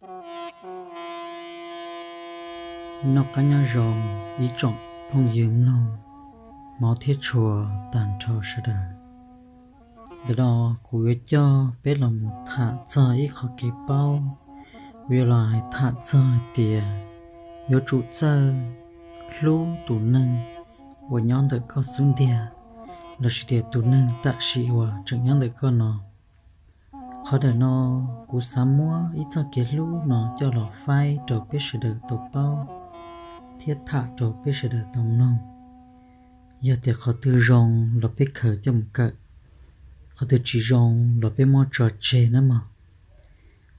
Noj qab nyob zoo ib tsoom phooj ywg mloog hmov thiab tshua tag nrho sawv daws. Ntawm no kuv yuav coj peb los mus tham txog ib qho kev paub, kuv yuav los hais tham txog hais tias yuav tsum txawj hlub tus neeg uas nyob ntawm koj xub ntiag, lossis tias tus neeg tam sim uas tseem nyob ntawm koj no. Qhov ntawm no kuv xav muab ib txoj kev hlub no coj los faib rau peb sawv daws tau paub thiab tham rau peb sawv daws tau mloog. Yog tias qhov twg zoo los peb khaws coj mus kawm, qhov twg tsis zoo los peb muab tso tseg nawb mog.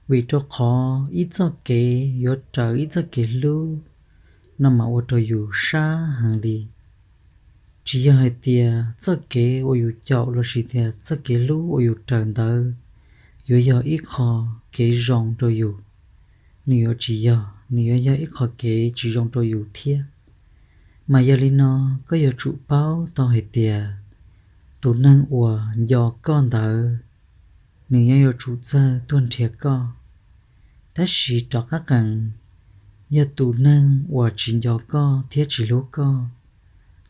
Vim rau qhov ib txoj kev yuav raws ib txoj kev hlub no mas ua rau yus sab heev li. Tsis yog hais tias txoj kev uas yus caum lossis tias txoj kev hlub uas yus raws ntawd yuav yog ib qho kev zoo rau yus, nws yuav tsis yog, nws yuav yog ib qho kev tsis zoo rau yus thiab. Mas yog li no, koj yuav tsum paub tau hais tias tus neeg uas nco koj ntawd, nws yeej yuav tsum txawj tuaj nrhiav koj. Tab sis rov qab qees, yog tus neeg uas tsis nco koj thiab tsis hlub koj,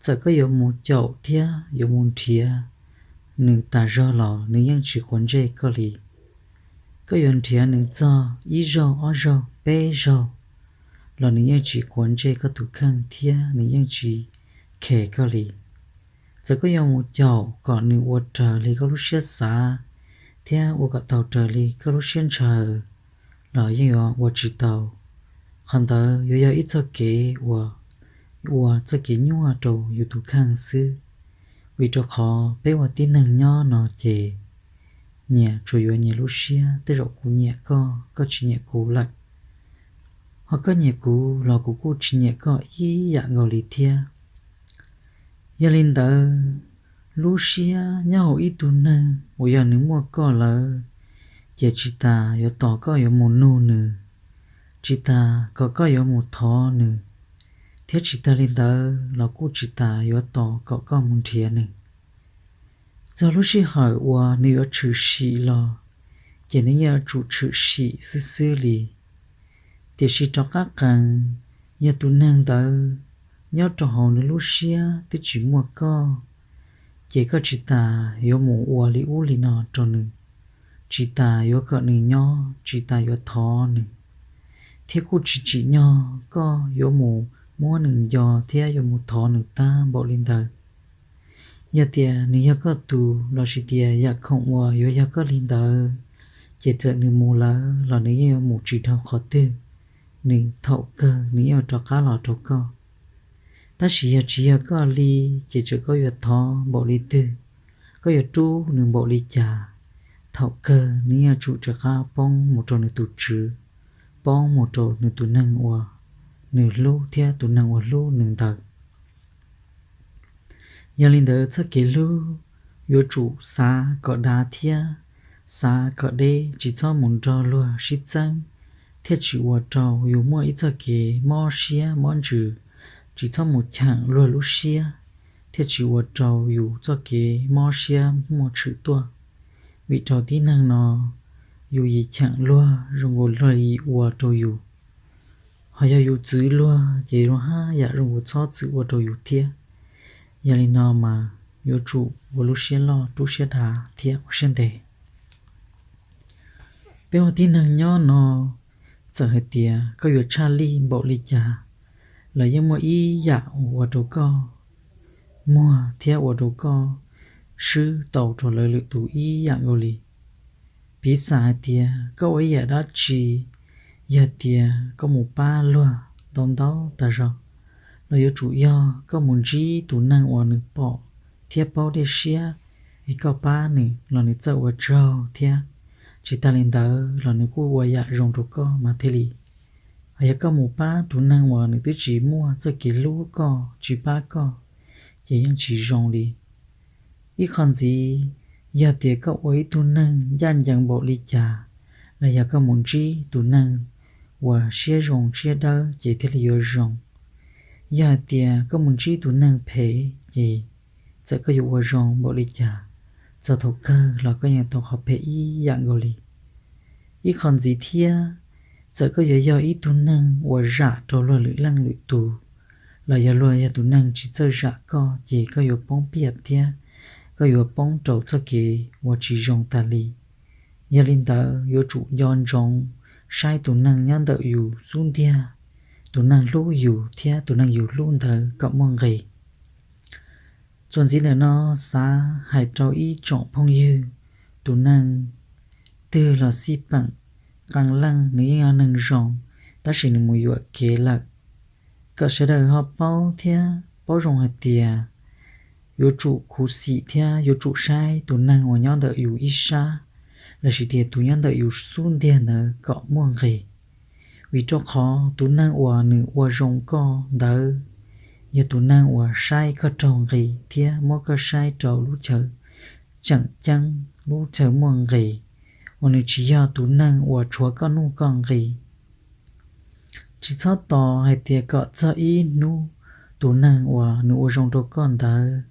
txawm koj yuav mus caum thiab yuav mus nrhiav nws tas zog los nws yeej tsis quav ntsej koj li. Koj yuav nrhiav nws txog ib zaug ob zaug peb zaug los nws yeej tsis quav ntsej koj tus kheej thiab nws yeej tsis khes koj li. Txawm koj yuav mus caum kom nws ua raws li koj lub siab xav thiab ua kom tau raws li koj lub siab ntshaw los yeej yuav ua tsis tau. Qhov ntawd yuav yog ib txoj kev uas ua txoj kev nyuaj rau yus tus kheej xwb. Vim rau qhov peb ua tib neeg nyob no ces nyias tsuas yuav nyias lub siab, tej zaum kuv nyiam koj, koj tsis nyiam kuv lawm, ho koj nyiam kuv los kuv kuj tsis nyiam koj ib yam nkaus li thiab. Yog li ntawd, lub siab nyob hauv ib tug neeg uas yog nws muaj koj lawm, ces tsis tas yuav tos koj yuav mus nug nws, tsis tas kom koj yuav mus thov nws, thiab tsis tas li ntawd los kuj tsis tas yuav tos kom koj mus nrhiav nws. Txog lub sij hawm uas nws yuav tshwm sim los, ces nws yeej yuav tsum tshwm sim xwb xwb li. Tiam sis rov qab qees, yog tus neeg ntawd nyob rau hauv nws lub siab twb tsis muaj koj, ces koj tsis tas yuav mus ua li ub li no rau nws, tsis tas yuav kom nws nyob, tsis tas yuav thov nws, thiab kuj tsis tsim nyog koj yuav mus muab nws nco thiab yuav mus thov nws tag npaum li ntawd. Yog tias nws yog koj tus lossis tias yam khoom uas yuav yog koj li ntawd, ces txawm nws mus lawm los nws yeej yuav mus tsis dhau qhov twg, nws thaum kawg nws yeej yuav rov qab los rau koj. Tab sis yog tsis yog koj li, ces txawm koj yuav thov npaum li twg, koj yuav rub nws npaum li cas, thaum kawg nws yeej yuav tsum rov qab poob mus rau nws tus tswv, poob mus rau nws tus neeg uas nws hlub thiab tus neeg uas hlub nws ntawd. Yog li ntawd txoj kev hlub yuav tsum xav kom dav thiab xav kom deb, tsis txhob mus nrog luag sib txeeb, thiaj tsis ua rau yus muaj ib txoj kev mob siab mob ntsws, tsis txhob mus cheem luag lub siab, thiaj tsis ua rau yus txoj kev mob siab muaj tshwm tuaj. Vim rau tib neeg no, yus yim cheem luag zoo nkaus luag yim ua rau yus, ho yog yus txwv luag ces luag haj yam zoo nkaus txhob txwm ua rau yus thiab. Yog li no mas yuav tsum ua lub siab loj, lub siab dav thiab ua siab ntev. Peb ua tib neeg nyob no, txawm hais tias koj yuav tshaj lij npaum li cas los yeej muaj ib yam ua rau koj muag thiab ua rau koj swb tau rau lawv lwm tus ib yam nkaus li. Piv xam hais tias koj ua ib yam dab tsi, yog tias koj mus pab luag ntau ntau tas zog, los yuav tsum yog koj mus ntsib tus neeg uas nws pom thiab paub dej siab es koj pab nws los nws txawj ua tsaug thiab, tsis tas li ntawd los nws kuj ua yam zoo rau koj mas thiaj li. Ho yog koj mus pab tus neeg uas nws twb tsis muaj txoj kev hlub koj, tsis pab koj, ces yeej tsis zoo li. Ib qho ntxiv, yog tias koj ua ib tug neeg ncaj ncees npaum li cas, los yog koj mus ntsib tus neeg uas siab zoo siab dawb ces thiaj li yuav zoo. Yog hais tias koj mus ntsib tus neeg phem ces txawm koj yuav ua zoo npaum li cas, txog thaum kawg los koj yeej tau qhov phem ib yam nkaus li. Ib qho ntxiv thiab, Txawm koj yuav yog ib tug neeg uas zam rau luag lwm leej lwm tus, los yog luag yog tus neeg tsis txawj zam koj, ces koj yuav poob piam thiab koj yuav poob rau txoj kev uas tsis zoo tas li. Yog li ntawd, yuav tsum nco ntsoov saib tus neeg nyob ntawm yus xub ntiag, tus neeg hlub yus thiab tus neeg yus hlub ntawd kom muaj nqis. Txuas ntxiv ntawm no, xav hais rau ib tsoom phooj ywg, tus neeg twg los xij peem, qee leej nws yeej yog neeg zoo, tab sis nws mus yuam kev lawm. Kom sawv daws ho paub thiab paub zoo hais tias yuav tsum khuv xim thiab yuav tsum saib tus neeg uas nyob ntawm yus ib sab, lossis tias tus nyob ntawm yus xub ntiag ntawd kom muaj nqis. Vim rau qhov tus neeg uas nws ua zoo koj ntawd yog tus neeg uas saib koj raug nqis thiab muab koj saib rau lub chaw tseem ceeb, lub chaw muaj nqis, uas nws tsis yog tus neeg uas tshuav koj nuj koj nqis. Tsis txhob tos hais tias kom txog ib hnub tus neeg uas nws ua zoo rau koj ntawd,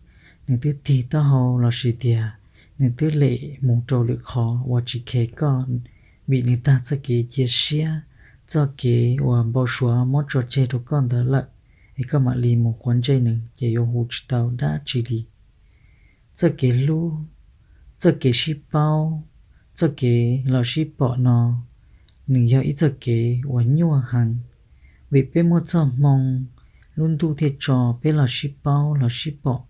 nws twb tig taub hau lossis tias nws twb lem mus rau lwm qhov uas tsis khev koj, vim nws tag txoj kev cia siab, txoj kev uas npau suav muab tso tseg rau koj ntawd lawm, es koj mam li mus quav ntsej nws ces yuav hu tsis tau dab tsi li. Txoj kev hlub, txoj kev sib paub, txoj kev los sib pom no, nws yog ib txoj kev uas nyuaj heev, vim peb muaj txoj hmoo, lub ntuj thiaj tso peb los sib paub los sib pom.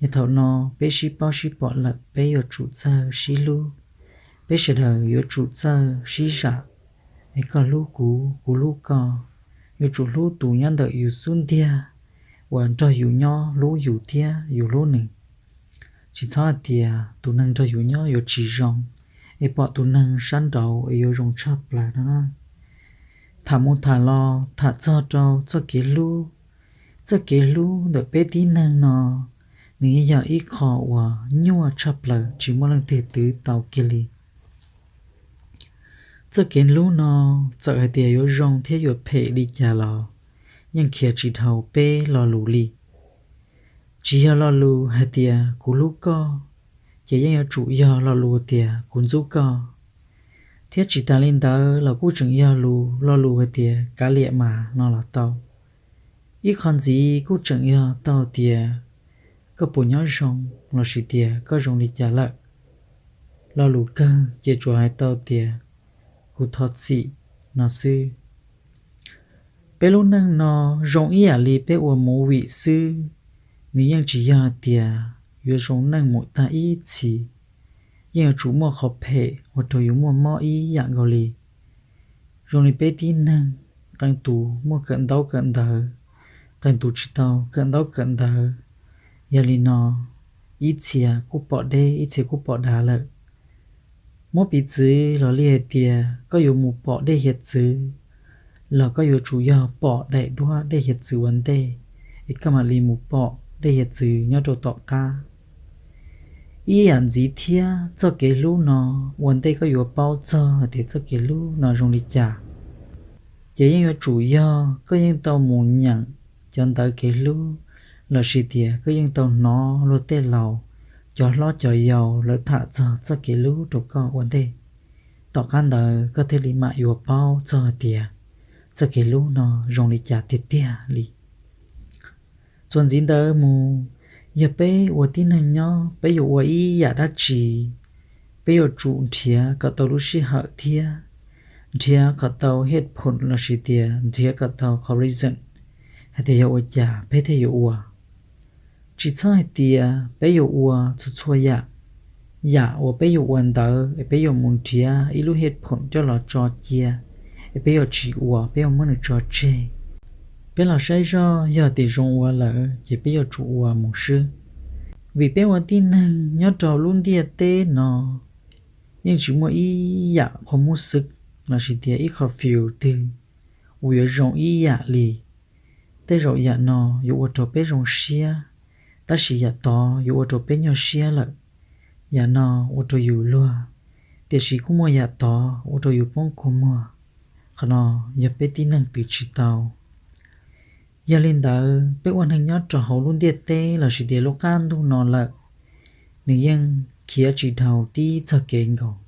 Yog thaum no peb sib paub sib pom lawm, peb yuav tsum txawj sib hlub, peb sawv daws yuav tsum txawj sib zam, es koj hlub kuv, kuv hlub koj, yuav tsum hlub tus nyob ntawm yus xub ntiag uas nrog yus nyob, hlub yus thiab yus hlub nws. Tsis txhob hais tias tus neeg nrog yus nyob yuav tsis zoo, es pom tus neeg sab nraud es yuav zoo tshaj plaws no. Tham mus tham los tham txog rau txoj kev hlub. Txoj kev hlub ntawm peb tib neeg no, nws yeej yog ib qho uas nyuaj tshaj plaws tsis muaj leej twg twv tau kiag li. Txoj kev hlub no txawm hais tias yuav zoo thiab yuav phem li cas los yeej khiav tsis dhau peb lo lus li. Tsis yog lo lus hais tias kuv hlub koj, ces yeej yuav tsum yog lo lus tias kuv ntxub koj. Thiab tsis tas li ntawd los kuj tseem yog lus, lo lus hais tias kav liam mas no los tau. Ib qho ntxiv kuj tseem yog tau tias koj puas nyob zoo lossis tias koj zoo li cas lawm. Lo lus kawg ces tsuas hais tau tias kuv thov txim no xwb. Peb lub neej no zoo ib yam li peb ua movie xwb, nws yeej tsis yog hais tias yuav zoo neej mus tag ib txhis, yeej yuav tsum muaj qhov phem ua rau yus muaj mob ib yam nkaus li. Zoo li peb tib neeg, qee tus muaj kawm ntaub kawm ntawv, qee tus tsis tau kawm ntaub kawm ntawv. Yog li no, ib txhia kuj pom deb, ib txhia kuj pom dav lawm. Muab piv txwv los li hais tias koj yuav mus pom dej hiav txwv, los koj yuav tsum yog pom daim duab dej hiav txwv ua ntej, es koj mam li mus pom dej hiav txwv nyob rau tom qab. Ib yam ntxiv thiab, txoj kev hlub no, ua ntej koj yuav paub txog hais tias txoj kev hlub no zoo li cas, ces yeej yuav tsum yog koj yeej tau mus nyeem cov ntawv kev hlub, lossis tias koj yeej tau hnov luag tej laus, cov hlob cov yau lawv tham txog txoj kev hlub rau koj ua ntej. Tom qab ntawd koj thiaj li mam yuav paub txog hais tias txoj kev hlub no zoo li cas tiag tiag li. Txuas ntxiv ntawd mus, yog peb ua tib neeg nyob, peb yuav ua ib yam dab tsi, peb yuav tsum nrhiav kom tau lub sij hawm thiab nrhiav kom tau hej phoom lossis tias nrhiav kom tau qhov reason hais tias yog ua cas peb thiaj yuav ua. Tsis txhob hais tias peb yuav ua txhua txhua yam, yam uas peb yuav ua ntawd es peb yuav mus nrhiav ib lub hej phoom coj los tso cia, es peb yuav tsis ua, peb yuav muab nws tso tseg. Peb los saib zoj, yog tias zoo ua lawm ces peb yuav tsum ua mus xwb. Vim peb ua tib neeg nyob rau lub ntiaj teb no yeej tsis muaj ib yam qhov mub xwb lossis tias ib qho fiu twg uas yuav zoo ib yam li. Tej zaum yam no yuav ua rau peb zoo siab, tab sis yam tod yuav ua rau peb nyuaj siab lawm. Yam no ua rau yus luag, tiam sis kuj muaj yam tod ua rau yus poob kua muag. Qhov no yog peb tib neeg twv tsis tau. Yog li ntawd, peb ua neeg nyob rau hauv lub ntiaj teb lossis tias lub qab ntuj no lawm, nws yeej khiav tsis dhau tib txoj kev nkaus.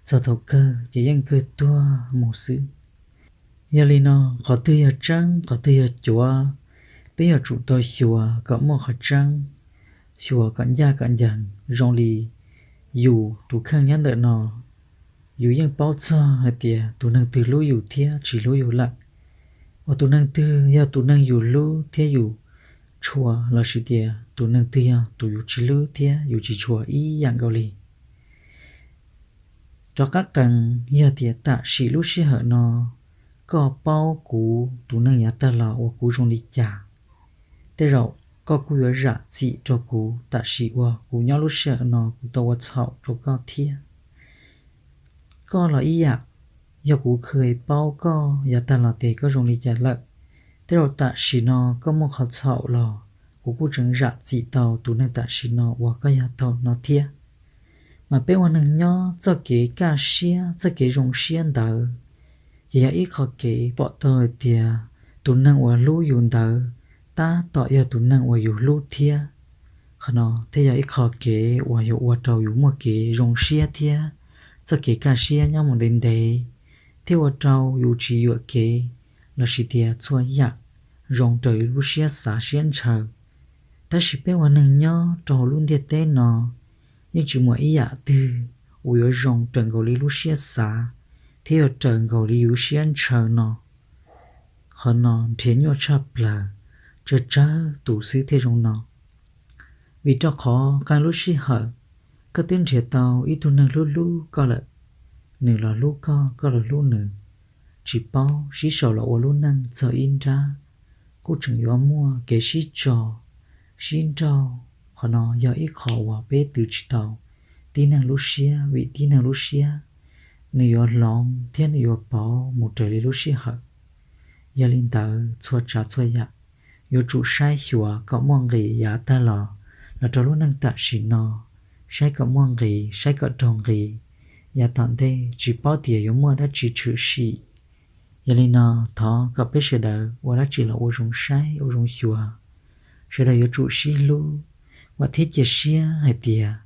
Txog thaum kawg ces yeej kawg tuag mus xwb. Yog li no, qhov twg yog tseeb, qhov twg yog cuav, peb yuav tsum tau xyuas kom muaj qhov tseeb, xyuas kom ncaj kom ncees zoo li yus tus kheej nyob ntawm no. Yus yeej paub txog hais tias tus neeg twg hlub yus thiab tsis hlub yus lawm, uas tus neeg twg yog tus neeg yus hlub thiab yus tshua, lossis tias tus neeg twg yog tus yus tsis hlub thiab yus tsis tshua ib yam nkaus li. Rov qab qees, yog tias tam sim lub sij hawm no koj paub kuv tus neeg yav tag los uas kuv zoo li cas, tej zaum koj kuj yuav zam txim rau kuv tam sim uas kuv nyob lub sij hawm no kuv tau ua txhaum rau koj thiab. Koj los ib yam, yog kuv kheev paub koj yav tag los tes koj zoo li cas lawm, tej zaum tam sim no koj muaj qhov txhaum los kuv kuj tseem zam txim tau tus neeg tam sim no uas koj yog thaum no thiab. Mas peb ua neeg nyob txoj kev kaj siab, txoj kev zoo siab ntawd, ces yog ib qho kev pom tau hais tias tus neeg uas hlub yus ntawd tab tom yog tus neeg uas yus hlub thiab. Qhov no thiaj yog ib qho kev uas yuav ua rau yus muaj kev zoo siab thiab txoj kev kaj siab nyob mus ntev ntev, thiaj ua rau yus tsis yuam kev lossis tias txhua yam zoo raws lub siab xav siab ntshaw. Tab sis peb ua neeg nyob rau hauv lub ntiaj teb no yeej tsis muaj ib yam twg uas yuav zoo raws nkaus li lub siab xav thiab yuav raws nkaus li yus siab ntshaw no. Qhov no nrhiav nyuaj tshaj plaws, tsawg tsawg tus xwb thiaj zoo no. Vim rau qhov qee lub sij hawm koj twb nrhiav tau ib tug neeg hlub hlub koj lawm, nws los hlub koj, koj los hlub nws, tsis paub sib sau los ua lub neej txog ib nrab, kuj tseem yuav muaj kev sib tso, sib nrauj. Qhov no yog ib qho uas peb twv tsis tau tib neeg lub siab, vim tib neeg lub siab nws yuav hloov thiab nws yuav pauv mus raws li lub sij hawm. Yog li ntawd txhua tsav txhua yam yuav tsum saib xyuas kom muaj nqis yav tag los, los rau lub neej tam sim no, saib kom muaj nqis, saib kom raug nqis, yav tom ntej tsis paub tias yuav muaj dab tsi tshwm sim. Yog li no, thov kom peb sawv daws ua dab tsi los ua zoo saib ua zoo xyuas. Sawv daws yuav tsum sib hlub, vam thiab cia siab hais tias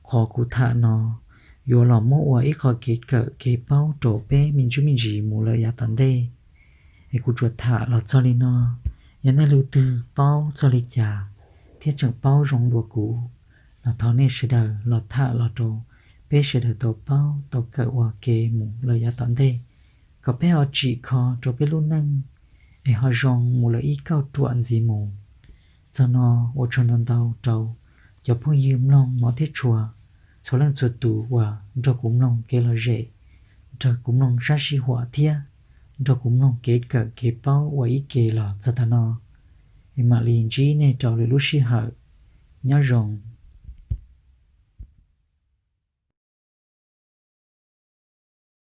qhov kuv tham no yuav los muab ua ib qho kev kawm kev paub rau peb me ntsuj me ntsis mus lawm yav tom ntej. Es kuv tsuas tham los txog li no, yog nej leej twg paub txog li cas thiab tseem paub zoo dua kuv, los thov nej sawv daws los tham los rau peb sawv daws tau paub tau kawm ua ke mus lawm yav tom ntej, kom peb ho tsim kho rau peb lub neej es ho zoo mus lawm ib kauj ruam ntxiv mus. Txog no ua tsaug ntau ntau rau cov phooj ywg mloog hmov thiab tshua, txhua leej txhua tus uas nrog kuv mloog kev lom zem, nrog kuv mloog sab sij huam thiab nrog kuv mloog kev kawm kev paub ua ib ke los txog tav no. Es mam li ntsib nej rau lwm lub sij hawm. Nyob zoo.